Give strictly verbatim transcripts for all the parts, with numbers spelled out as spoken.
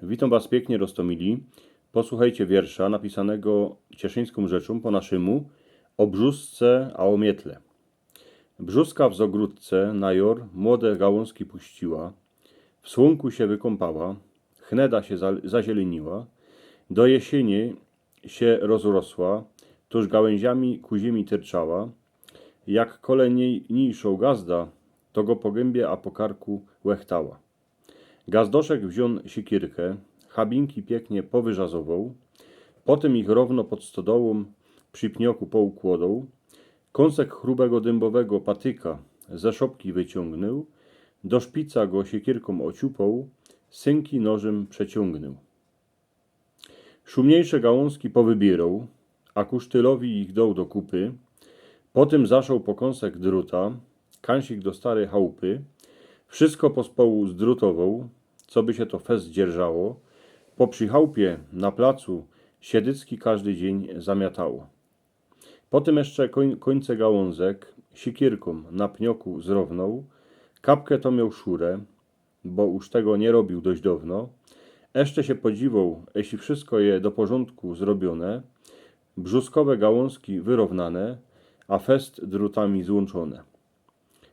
Witōm was piyknie, roztōmili. Posłuchejcie wiersza napisanego cieszyńską rzeczōm po naszymu, o brzusce a o mietle. Brzuska w zogrōdce na jor młode gałōnzki puściła, w słōnku sie wykōmpała, chneda sie za- zazieleniła, do jesiynie sie rozrosła, tuż gałynziami ku ziymi tyrczała. Jak kolejniyjszōm gazda, to go po gymbiy a po karku łechtała. Gazdoszek wziōn siekierkã, chabinki piyknie powyrzazowoł, potym ich rōwno pod stodołōm przi pnioku poukłodoł, kōnsek chrubego dymbowego patyka ze szopki wyciōngnył, do szpica go siekierkōm ociupoł, synki nożym przeciōngnył. Szumniyjsze gałōnzki powybiyroł, a ku sztylowi ich doł do kupy. Potym zaszoł po kōnsek druta, kansik do stary chałpy. Wszystko pospołu zdrutowoł, co by sie to fest dzierżało. Po przi chałpie na placu sie dycki kŏżdy dziyń zamiatało. Potym jeszcze kōń- kōńce gałōnzek siekierkōm na pnioku zrownoł. Kapke to mioł szure, bo już tego niy robiōł dość downo. Jeszcze sie podziwoł, jeśli wszystko je do porzōndku zrobiōne. Brzuskowe gałōnzki wyrownane, a fest drutami złōnczōne.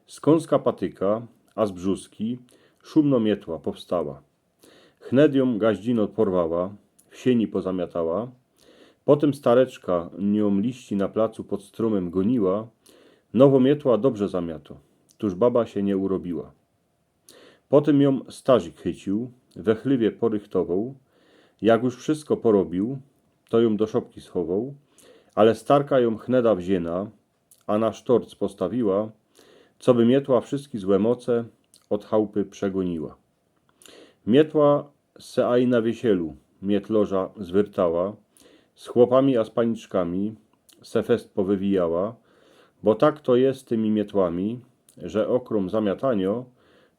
Z kōnska patyka, a z brzuski szumno mietła powstała. Chnet jōm gaździno porwała, w siyni pozamiatała. Potym stareczka niōm liści na placu pod strōmym goniła. Nowo mietła dobrze zamiato, tuż baba sie niy urobiła. Potym jōm starzik chyciōł, we chlywie porychtowoł. Jak już wszystko porobiōł, to jōm do szopki schowoł. Ale starka jōm chneda wziyna, a na sztorc postawiła, coby mietła wszystki złe moce ôd chałpy przegoniła. Mietła se aj na wiesielu mietloża zwyrtała, z chłopami a z paniczkami se fest powywijała. Bo tak to je z tymi mietłami, że ôkrōm zamiatanio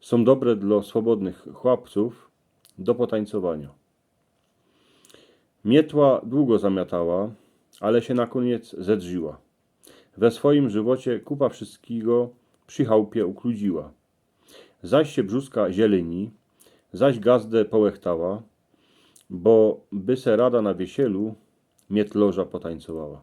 sōm dobre dlo swobodnych chłopcōw do potańcowanio. Mietła dugo zamiatała, ale sie na kōniec zedrziła. We swojim żywocie kupa wszystkigo przi chałpie ukludziła. Zaś sie brzuska zieleni, zaś gazde połechtała, bo by se rada na wiesielu mietloża potańcowała.